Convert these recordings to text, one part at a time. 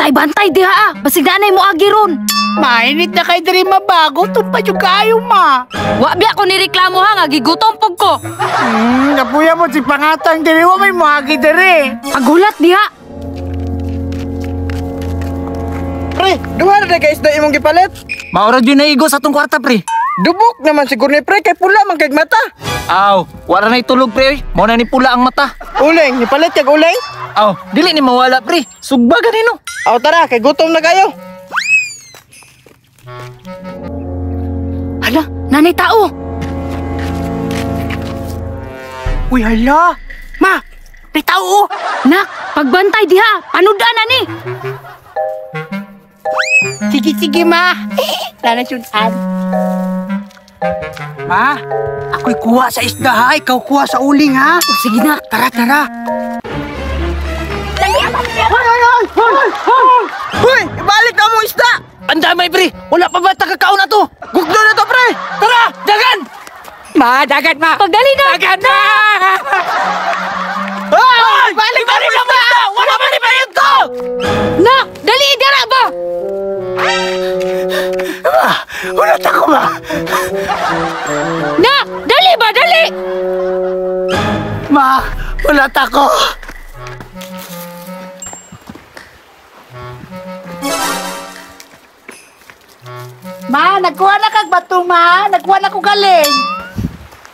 Bantay-bantay diha ah. Basig na anay mo agi ron. Mainit na kay diri mabago, tumpa yung kaayo ma. Wa biya ko ni reklamo ha nga gigutom pug ko. Napuya mo si pangatang diri wa may moagi diri. Pagulat diha. Pre, duha na kay isda imong gipalit. Maura gyud naigo sa atong kwarta pre. Dubok naman siguro ni pre kay pula man kay mata. Aw, wala na itulog pre oy. Mao na ni pula ang mata. Uling, nipalit kag uling. Aw, dili ni mawala pre. Sugba ganino. Aw tara, kay gutom na kayo. Hala, nanay tao. Uy, hala. Ma, may tao. Nak, pagbantay diha. Panudan na ni. Sige, sige, ma. Lana sudan. Ma, ako'y kuha sa isda ha. Ikaw kuha sa uling ha. O, sige na. Tara, tara. Hoy, ibalik na mo isda. Ang damay pre. Wala pa ba takakaon na to? Gugdo na to pre. Tara, dagan. Ma, dagan ma. Pagdali na. Dagan na. Hoy, ibalik na mo isda. Wala pa ni palit ko. Nak, dali dira ba? Ma, wala ta ko ma. Nak, dali ba, dali. Ma, wala ta ko. Ma, nagkuha na kag bato, ma. Nagkuha na ko galing.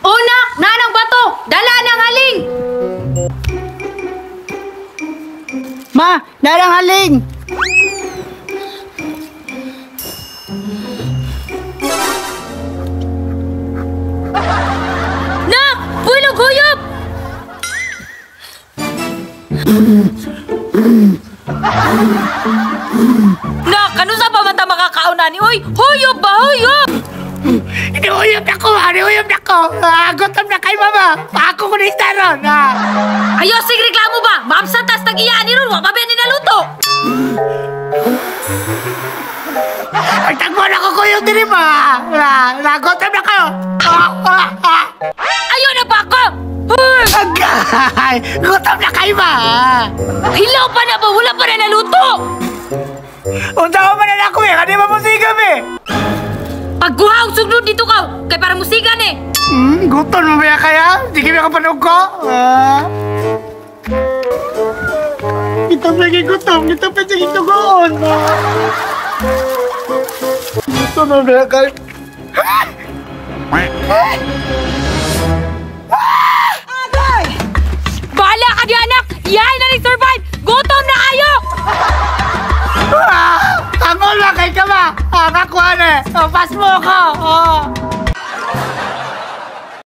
O nak, nanang bato. Dala nang haling. Ma, narang haling. Nak, pulog huyop. Nak, kanu sa pa man ta makakaon ani? Uy, huyop ba, huyop? Iniuyop na ko, iniuyop na ko. Gutom na kay mama. Ako ko na istaron. Ayo, sig reklamo ba? Maabsent tas tag-iya ani ron, wa pa ba ni naluto? Ay, tagmo na ko kuyog diri ma. Gutom na kayo. Ayo na pa ako. Huy! Agay, gutom na kayo ma. Hilaw pa na ba? Wala pa na naluto. Unsa ko man na ako eh, kani ba musiga be? Pagkuha og sugnod dito ka, kay para musigan eh. Gutom mo ba kaya? Di kami kapanog ko. Ito pa gutom, ito pa sige tugoon. Gutom mo ba kaya? Bahala ka di anak! Iyahay na rin survive! Gutom na kayo! Tanggol na kay ka ba? Kakuha na eh. Pas mo ako.